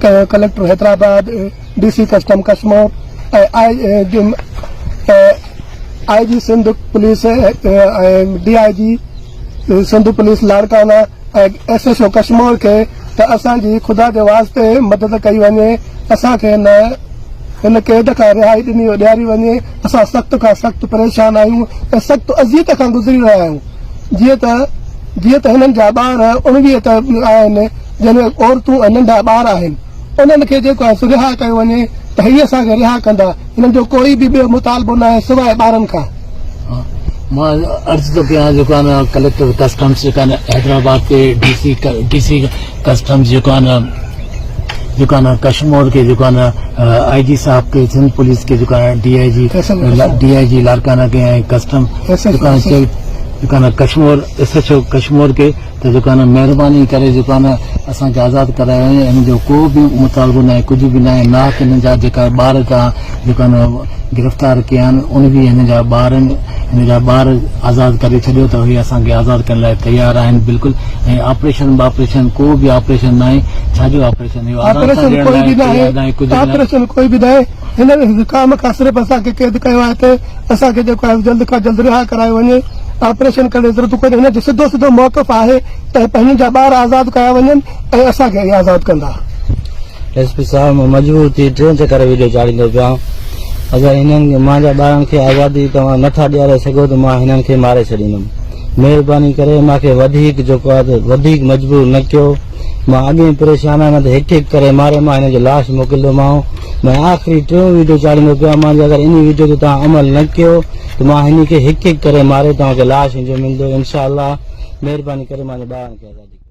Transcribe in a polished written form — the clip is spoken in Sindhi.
Collector Hyderabad, D C custom Kashmore ۽ I G Sindh police ۽ D I G Sindh police Larkana ۽ S H O Kashmore کي ته اسان جي خدا جي واسطي مدد ڪئي وڃي اسان کي هن هن قيد کان رهائي ڏني ڏياري وڃي اسان سخت کان سخت پريشان آهيون ۽ سخت اذيت کان گذري رهيا آهيون جيئن ته جيئن ته هنن جا ٻار 19 ته آهن جنهن ۾ عورتون ۽ ننڍا ٻار آهن انهن کي جيڪو آهي سو رها ڪيو وڃي ته هي اسان کي رها ڪندا هنن جو ڪوئي به ٻيو مطالبو ناهي سواء ٻارن کان. مان عرض ٿو ڪيان جيڪو آهي نه ڪليڪٽر ڪسٽمس جيڪو آهي نه حيدرآباد کي D C D C customs جيڪو آهي نه جيڪو آهي نه ڪشمور کي جيڪو آهي نه آء جي صاحب کي سنڌ پوليس کي جيڪو آهي D I G D I G Larkana کي ۽ ڪسٽم جيڪو آهي جيڪو آهي نه Kashmore S H O Kashmore کي ته جيڪو آهي نه مهرباني ڪري جيڪو آهي نه اسان کي آزاد ڪرايو وڃي هن جو ڪو به مطالبو ناهي ڪجهه به ناهي ناحق هن جا جيڪا ٻار تان جيڪو آهي نه گرفتار ڪيا آهن 19 هن جا ٻار آهن هن جا ٻار آزاد ڪري ڇڏيو ته اهي اسان کي آزاد ڪرڻ لاء تيار آهن بلڪل ۽ آپريشن باپريشن ڪو به آپريشن ناهي ڇا جو آپريشن اهو آرام سان آپريشن ڏيڻ ڪوئي لاء به ناهي تيار ناهي ڪجهه به ناهي آپريشن ڪوئي به ناهي هن ڪام کان صرف اسان کي قيد ڪيو آهي ته اسان کي جيڪو آهي جلد کان جلد رها ڪرايو وڃي، آپريشن ڪرڻ جي ضرورت ڪونهي، هن جو سڌو سڌو موقف آهي ته هنن جا ٻار آزاد ڪيا وڃن ۽ اسان کي اهي آزاد ڪندا. ايس پي صاحب مان مجبور ٿي ٽيون چڪر ويڊيو چاڙهيندو پيان اگر هنن مانجا ٻارن کي آزادي توهان نٿا ڏياري سگهو ته مان هنن کي ماري ڇڏيندم مهرباني ڪري مان کي وڌيڪ جيڪو آهي ته وڌيڪ مجبور نه ڪيو مان اڳ ئي پريشان آهيان نه ته هڪ هڪ ڪري ماري مان هن جو لاش موڪليندومانو مان آخري ٽيون ويڊيو چاڙهيندو پيو آهيان مان اگر انهي ويڊيو تي توهان عمل نه ڪيو ته مان هن کي هڪ هڪ ڪري ماري توهان کي لاش هن جو ملندو انشاء الله مهرباني ڪري مانجي ٻارن کي آزادي.